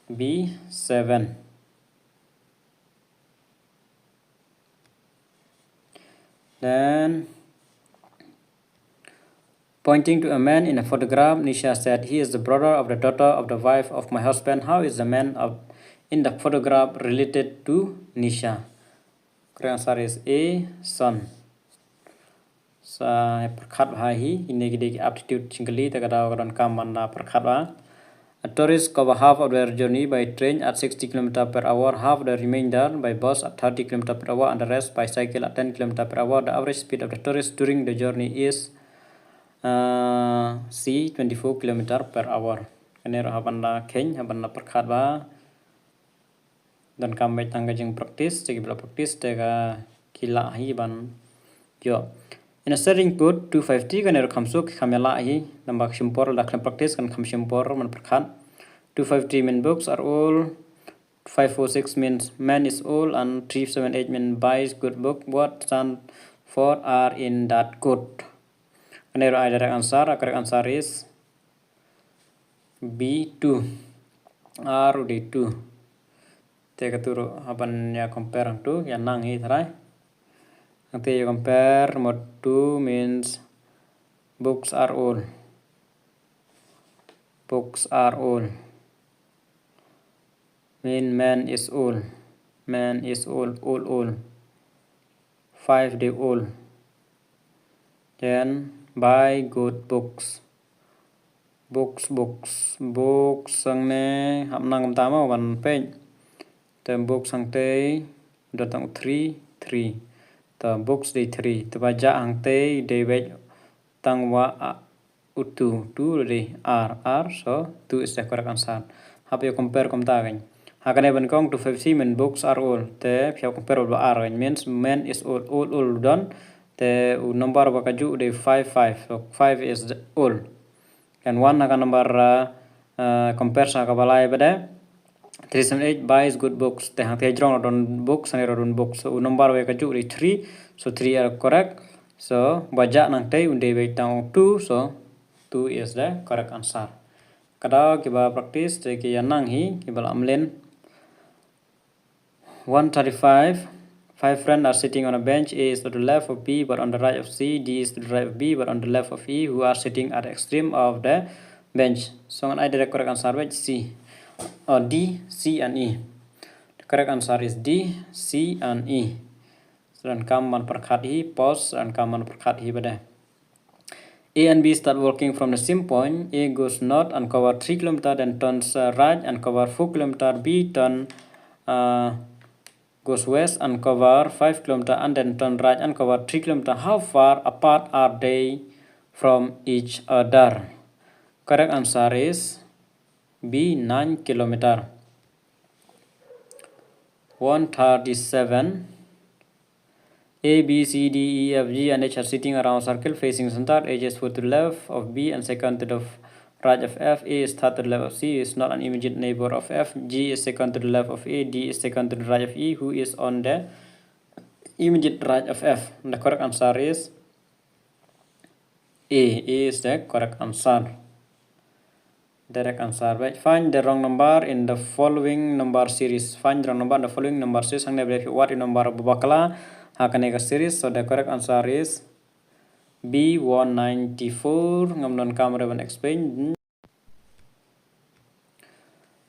B, seven. Then, pointing to a man in a photograph, Nisha said, "He is the brother of the daughter of the wife of my husband." How is the man of, in the photograph related to Nisha? Correct answer is A, son. Sa pyrkhat bha hi, kine ki dei ki aptitude jingkylli, te ka daw ka donkam ban da pyrkhat bha. A tourist cover half of their journey by train at sixty kilometer per hour, half the remainder by bus at thirty kilometer per hour, and the rest by cycle at ten kilometer per hour. The average speed of the tourist during the journey is, uh, C, twenty-four kilometer per hour. Kane ruh hap ban da kheiñ, hap ban da pyrkhat bha. Donkam beit tang ka jing practice, te kiba la practice te ka ki lah hi ban ïoh. In a string code two five three, kane ruh kham suk, kham ïa lah hi, namar ka shim por, lada khlem practice kan kham shim por ban pyrkhat. Two five three mean books are old, five four six means man is old, and three seven eight mean buy good book. What stand for are in that code? Kane ruh ai direct answer, a correct answer is B, two. R ruh dei two. Te katu ruh hap ban ïa compare hangtu, ïa nang hi tharai. Hangte ïa compare, mot two means books are old. Books are old. Mean man is old. Man is old, old, old. Five dei old. Then buy good books. Books, books, books hangne hap nang kumta mo ban peit. Te books hangtei don tang three, three. Te books dei three. Te ba jah hangtei dei beit tang wa a, u two, two dei ar, ar, so two is the correct answer. Hap ïa compare kumta kein. Ha kane ban kong two five three mean books are old. Te phi hap compare ba ar kein, means man is old, old, old don. Te u number ba kajuh dei five, five. So five is the old. Kan wan ha ka number, uh, uh, compare sa kaba lai ba dei three seven eight buys good books. Te hangtei jrong don books, hangne ruh don books. So u number ba kajuh dei three. So three are correct. So ba jah nangtei un dei beit tang two. So two is the correct answer. Ka daw kiba practice te ki ïa nang hi, kiba la mlien. One thirty-five. Five friends are sitting on a bench. A is to the left of B but on the right of C. D is to the right of B but on the left of E, who are sitting at the extreme of the bench. So ngan ai direct correct answer beit C. Oh, D, C and E. The correct answer is D, C and E. Sa donkam ban pyrkhat hi, pause, sa donkam ban pyrkhat hi ba dei. A and B start walking from the same point. A goes north and cover three kilometer, then turns, uh, right and cover four kilometer. B turn, uh, goes west and cover five kilometer, and then turn right and cover three kilometer. How far apart are they from each other? Correct answer is B, nine kilometer. One thirty-seven. A, B, C, D, E, F, G, and H are sitting around a circle facing center. H is fourth to the left of B and second to the f-, right of F. A is third to the left of C, is not an immediate neighbor of F. G is second to the left of A. D is second to the right of E, who is on the immediate right of F. The correct answer is A. A is the correct answer. Direct answer beit. Find the wrong number in the following number series. Find the wrong number in the following number series. Hangne ba dei phi wad ïa u number ba bakla ha kane ka series. So the correct answer is B, one ninety-four. Ngam donkam re ban explain.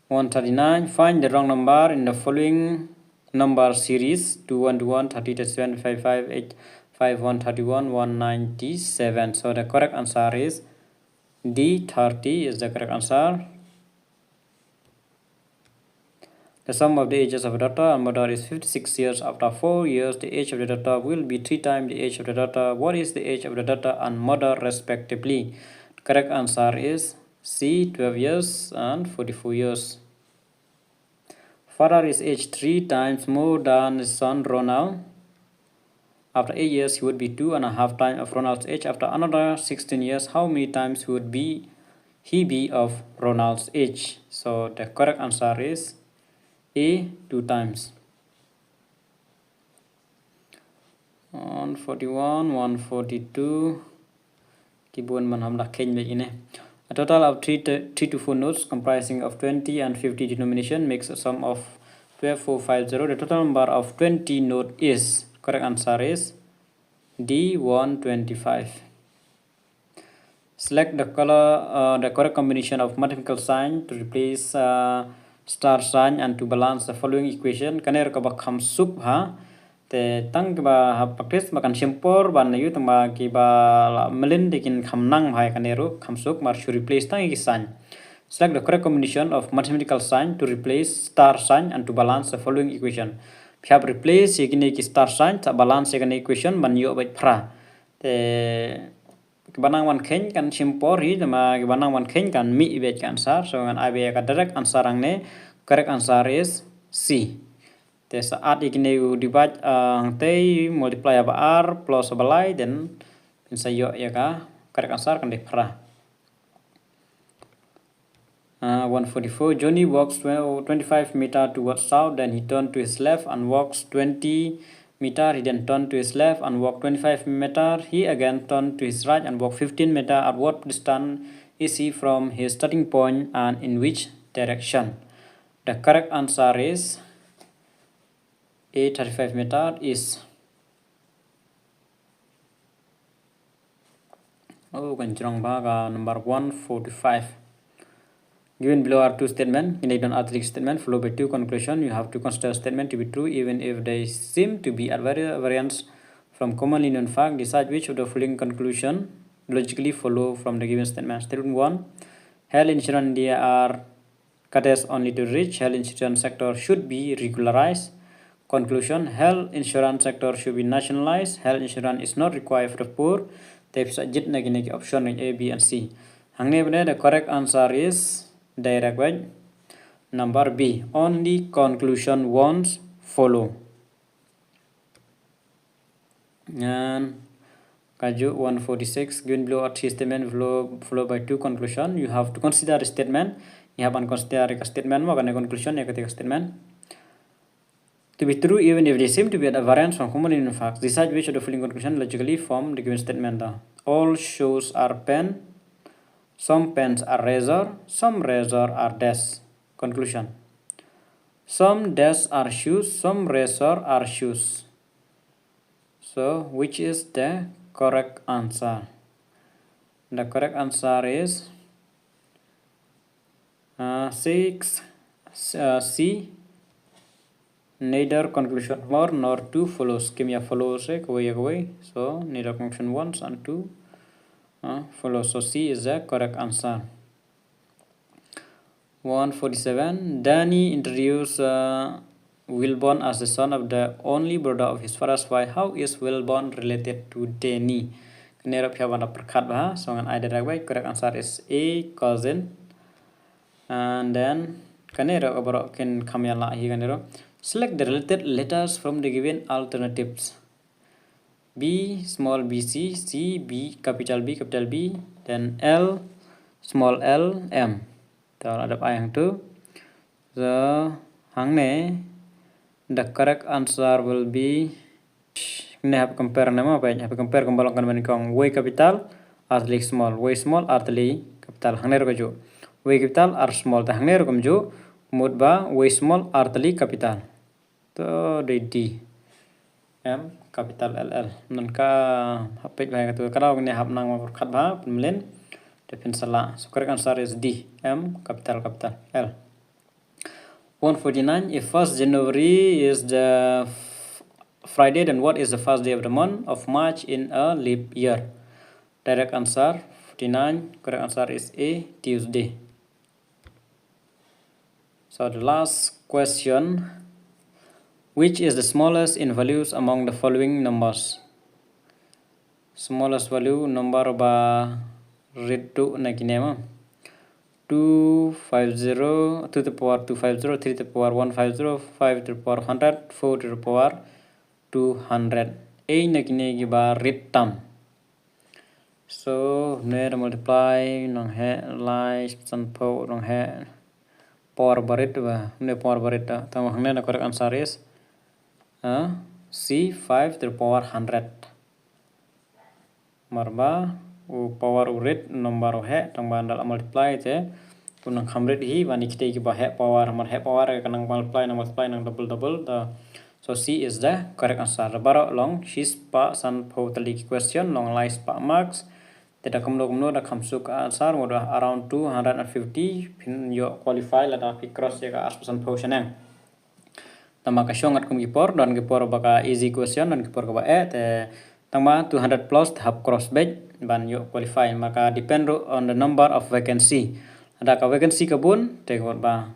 One thirty-nine. Find the wrong number in the following number series: two one two one, thirty thirty-seven, five five eight, five one thirty-one, one ninety-seven. So the correct answer is D, thirty is the correct answer. The sum of the ages of a daughter and mother is fifty-six years. After four years, the age of the daughter will be three times the age of the daughter. What is the age of the daughter and mother, respectively? Correct answer is C, twelve years and forty-four years. Father is aged three times more than his son Ronald. After eight years, he would be two and a half times of Ronald's age. After another sixteen years, how many times would be he be of Ronald's age? So the correct answer is A, two times. One forty-one, one forty-two. Ki bun man ham da khein beit ine. A total of three to, three to four notes comprising of twenty and fifty denomination makes a sum of twelve four five zero. The total number of twenty note is, correct answer is D, one twenty-five. Select the color, uh, the correct combination of mathematical sign to replace, uh, star sign and to balance the following equation. Kane ruh kaba kham suk ha. Te tang kiba ha practice ba kan shim por ban ïoh, tang ba kiba la mlien te kin kham nang bha ïa kane ruh, kham suk, namar shu replace tang ïa ki sign. Select the correct combination of mathematical sign to replace star sign and to balance the following equation. Phi hap replace ïa kine ki star sign, sa balance ïa kane equation ban ïoh beit phra. Te kiba nang ban khein kan shim por hi, te ma kiba nang ban khein kan mih beit ka answer. So ngan ai beit ïa ka direct answer hangne. Correct answer is C. Te sa add ïa kine u divide, ah, hangtei, multiply ïa ba ar, plus ïa ba lai, then phin sa ïoh ïa ka correct answer kan dei phra. Uh, one forty-four. Johnny walks twe- twenty-five meter towards south, then he turned to his left and walks twenty meter. He then turned to his left and walked twenty-five meter. He again turned to his right and walked fifteen meter. At what distance is he from his starting point and in which direction? The correct answer is A, thirty-five meter is. Oh, kan jrong bha ka number one forty-five. Given below are two statements. Kine ki don artylli ki statement followed by two conclusion. You have to consider statement to be true even if they seem to be at vari- variance from commonly known fact. Decide which of the following conclusion logically follow from the given statement. Statement one, health insurance in India are caters only to rich. Health insurance sector should be regularized. Conclusion, health insurance sector should be nationalized. Health insurance is not required for the poor. Te phi sa jied na kine ki option A, B and C. Hangne bad the correct answer is direct bad number B. Only conclusion ones follow. And kajuh one forty-six, given below are three statement follow, followed by two conclusion. You have to consider the statement. You have to consider the statement, mo kane conclusion ïa kata ka statement to be true even if they seem to be at a variance from commonly known facts. Decide which of the following conclusion logically form the given statement. All shoes are pen, some pens are razor, some razor are dash. Conclusion. Some dash are shoes, some razor are shoes. So, which is the correct answer? The correct answer is, uh, six, uh, C. Neither conclusion one nor two follows. Kim ïa follows eh, kawei ïa kawei. So, neither conclusion one and two, uh, follows. So, C is the correct answer. One forty-seven. Danny introduced, uh, Wilborn as the son of the only brother of his father's wife. How is Wilborn related to Danny? Kane ruh phi hap ban pyrkhat bha, so ngan ai direct bha. Correct answer is A, cousin. And then kane ruh ka baroh kin kham ïa lah hi kane ruh. Select the related letters from the given alternatives. B small B C, C B capital B capital B, then L small L M. Te la dep ai hangtu. So hangne the correct answer will be, ne hap compare ne ma, hap compare kumba long kan ban kong, wei capital artylli small, wei small artylli capital. Hangne ruh kajuh, wei capital ar small. Te hangne ruh kumjuh, mut ba wei small artylli capital. To dei D, M capital L L. Nangta hap peit bha ïa katu, ka daw kane hap nang ma pyrkhat bha, pynmlien, te phin sa lah. So correct answer is D, M capital capital L. One forty-nine, if first January is the f- Friday, then what is the first day of the month of March in a leap year? Direct answer, forty-nine, correct answer is A, Tuesday. So the last question, which is the smallest in values among the following numbers? Smallest value number ba rit duh na kine ma. Two five zero, two to the power two five zero, three to the power one five zero, five to the power hundred, four to the power two hundred. Ei na kine ki ba rit tam. So, ne da multiply, nang he, lai, san po, nang he, power ba rit ba, ne power ba rit da. Tang hangne na correct answer is, uh, C, five to the power hundred. Mar ba u power u rit, number u he, tang ba nda la multiply te u nang kham rit hi, ban i kite ki ba he power, mar he power ka nang multiply, nang multiply, nang double, double da. So C is the correct answer. Baroh long shispah sanphew tylli ki question, long lai spah marks. Te da kumno kumno da kham suk answer, mo da around two hundred and fifty phin ïoh qualify lada phi cross ïa ka arspah sanphew shaneng. Tang ba ka shong ngat kum ki por, don ki por ba ka easy question, don ki por ka ba eh, te tang ba two hundred plus te hap cross beit ban ïoh qualify, ma ka depend ruh on the number of vacancy. Lada ka vacancy ka bun, te ka ba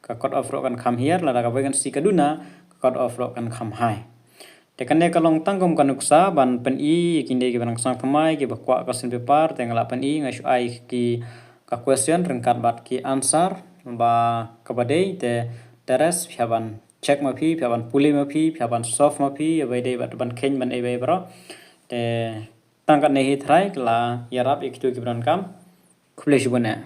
ka cut off ruh kan kham hiar, lada ka vacancy ka duna, ka cut off ruh kan kham high. Te kane ka long tang kum ka nuksa ban pyni ïa kine ki ba nang sngewthuh mai ki ba kwah ka question paper, te nga la pyni, nga shu ai ki ka question ryngkat bad ki answer ba ka ba dei, te the rest phi hap ban check ma phi, phi hap ban pule ma phi, phi hap ban solve ma phi, ïa ba dei bad ban khein ban ei ba ei baroh. Te tang katne hi trai, la ïarap ïa kitu ki ba donkam. Khublei shibun eh.